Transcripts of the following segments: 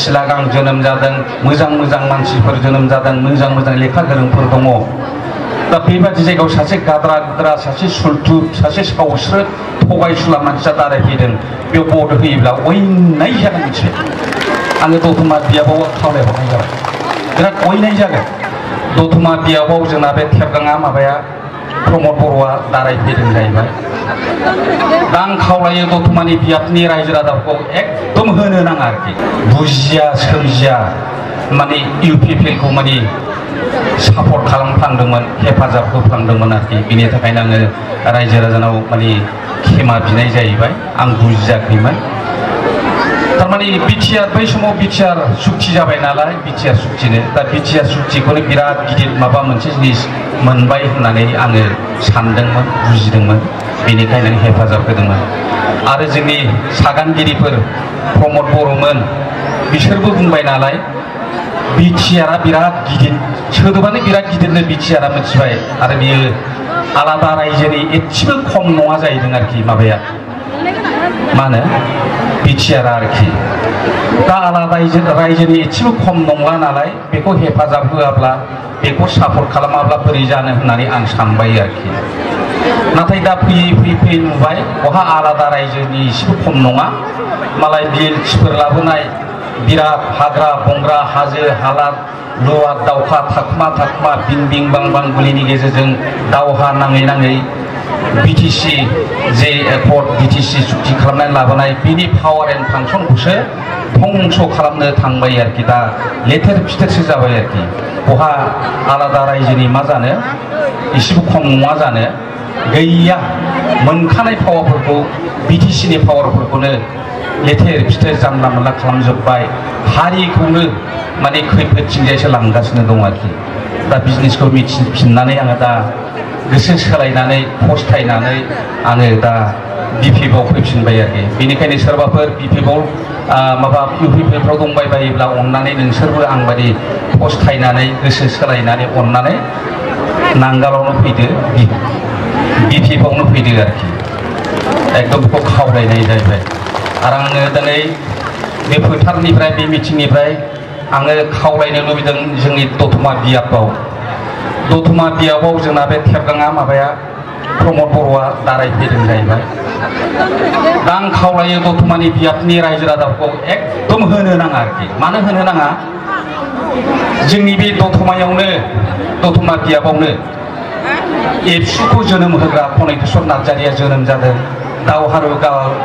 सिलागां जोनोम जादों मोजां मोजां मानसिफोर जोनोम जादों मोजां मोजां लेखा गोरोंफोर दङ दा बेबादि जायगायाव सासे गाद्रा गुद्रा सासे सुलथु सासे सावस्रो थगायसुला मानसिया दारायफैदों बेयाव भट होयोब्ला अयनाय जागोन मिथिबाय आङो दतमा बियाबाव खावलायहरनाय जाबाय बिराद अयनाय जागोन दतमा बियाबाव जोंना बे थेबगाङा माबाया प्रमद बर'आ दारायफैदों जाहैबाय दा आं खावलायो दतमानि बियाबनि रायजो राजाखौ एकदम होनो नाङा आरोखि बुजिया सोमजिया माने इउपिपिएलखौ माने सापर्ट खालामफ्लांदोंमोन हेफाजाब होफ्लांदोंमोन आरोखि बिनि थाखायनो आङो रायजो राजानाव माने खेमा बिनाय जाहैबाय आं बुजियाखैमोन थारमाने बिटिआर बै समाव बिटिआर सुक्ति जाबाय नालाय बिटिआर सुक्तिनो दा बिटिआर सुक्तिखौनो बिराद गिदिर माबा मोनसे जिनिस मोनबाय होननानै आङो सानदोंमोन बुजिदोंमोन बेनिखायनो हेफाजाब होदोंमोन आरो जोंनि सागानगिरिफोर प्रमद बर'मोन बिसोरबो बुंबाय नालाय बिटिआरआ बिराद गिदिर सोदोबानो बिराद गिदिरनो बिटिआरआ मिथिबाय आरो बियो आलादा रायजोनि एसेबो खम नङा जाहैदों आरोखि माबाया मा होनो बिटिआरआ आरोखि दा आलादा रायजोनि एसेबो खम नंला नालाय बेखौ हेफाजाब होआब्ला बेखौ सापर्ट खालामाब्ला बोरै जानो होननानै आं सानबाय आरोखि नाथाय दा फैयै फैयै नुबाय बहा आलादा रायजोनि एसेबो खम नङा मालाय बिएलटिफोर लाबोनाय बिराद हाग्रा बंग्रा हाजो हाला लुवा दावखा थाखमा बिं बिं बां बां गुलिनि गेजेरजों दावहा नाङै नाङै बिटिसि जे एकर्ड बिटिसि सुक्ति खालामनानै लाबोनाय बिनि पावार एन्ड फांसनखौसो धंस खालामनो थांबाय आरोखि दा लेथेर फिथेरसो जाबाय आरोखि बहा आलादा रायजोनि मा जानो एसेबो खम नङा जानो गैया मोनखानाय पावारफोरखौ बिटिसिनि पावारफोरखौनो लेथेर फिथेर जानला मोनला खालामजोब्बाय हारिखौनो माने खैफोदथिंजायसो लांगासिनो दं आरोखि दा बिजनेसखौ मिथिफिननानै आङो दा गोसो सोलायनानै फस्थायनानै आङो दा बिपिएफआव फैफिनबाय आरोखि बेनिखायनो सोरबाफोर बिपिएफआव माबा इउपिपिएलफ्राव दंबाय बायोब्ला अननानै नोंसोरबो आंबादि फस्थायनानै गोसो सोलायनानै अननानै नांगालावनो फैदो बिपिएफआवनो फैदो आरोखि एकदम बेखौ खावलायनाय जाहैबाय आरो आङो दिनै बे फोथारनिफ्राय बे मिटिंनिफ्राय आङो खावलायनो लुबैदों जोंनि दतमा बियाबाव जोंना बे थेबगाङा माबाया प्रमद बर'आ दारायफैदों जाहैबाय दा आं खावलायो दतमानि बियाबनि रायजो राजाखौ एकदम होनो नाङा आरोखि मानो होनो नाङा जोंनि बे दतमा बियाबावनो एबसुखौ जोनोम होग्रा फनेथेश्वर नार्जारिया जोनोम जादों दावहारु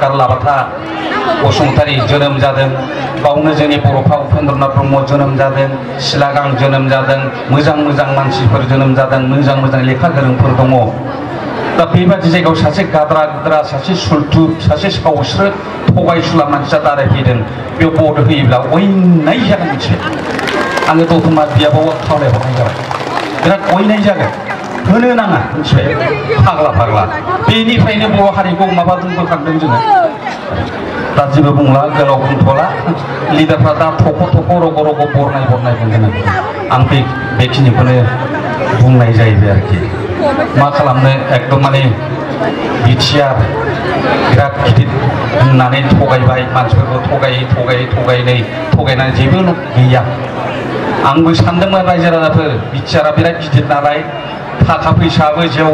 गारलाबाथा बसुमतारी जोनोम जादों बावनो जोंनि बर'फा उपेन्द्रनाथ ब्रह्म जोनोम जादों सिलागां जोनोम जादों मोजां मोजां मानसिफोर जोनोम जादों मोजां मोजां लेखा गोरोंफोर दङ दा बेबादि जायगायाव सासे गाद्रा गुद्रा सासे सुलथु सासे सावस्रो थगायसुला मानसिया दारायफैदों बेयाव भट होयोब्ला अयनाय जागोन मिथिबाय आङो दतमा बियाबाव खावलायहरनाय जाबाय बिराद अयनाय जागोन होनो नाङा मिथिबाय फाग्ला बेनिफ्रायनो बर' हारिखौ माबा दोनबोखांदों जोङो दा जेबो बुंला गोलाव बुंथ'ला लिडारफ्रा दा थख' रग' बरनाय बुंगोन आं बेखिनिखौनो बुंनाय जाहैबाय आरोखि मा खालामनो एकदम माने बिटिआर बिराद गिदिर होननानै थगायबाय मानसिफोरखौ थगायनानै जेबो गैया आंबो सानदोंमोन रायजो राजाफोर बिटिआरआ बिराद गिदिर नालाय थाखा फैसाबो जेव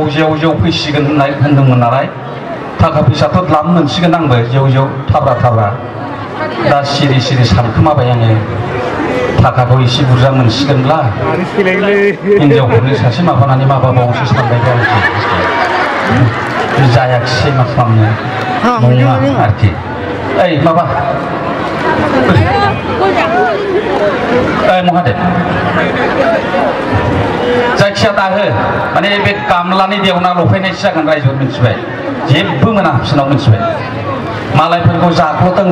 फैसिगोन होनदोंमोन नालाय थाखा फैसाथ' द्लाम मोनसिगोन आंबो जेव थाब्रा दा सिरि सानखोमाबाय आङो थाखाखौ एसे बुरजा मोनसिगोनब्ला हिनजावफोरनो सासे माबानानै माबाबावसो सानबाय आरोखि जायाखिसै मा खालामनो नङा आरोखि ओइ माबा महादेब जायखिया दाहो माने बे गामलानि देवना लफायनायसो जागोन रायजोआव मिथिबाय जेबो मोना बिसोरनाव मिथिबाय मालायफोरखौ जाख्ल'दों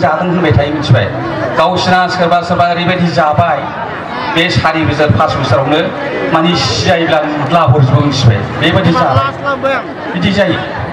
जादों होनबाय थायो मिथिबाय गावसिना सोरबा ओरैबायदि जाबाय बे 4 बोसोर 5 बोसोरावनो माने सियायब्ला नुला हरजोबो मिथिबाय बेबायदि जाबाय बिदि जायो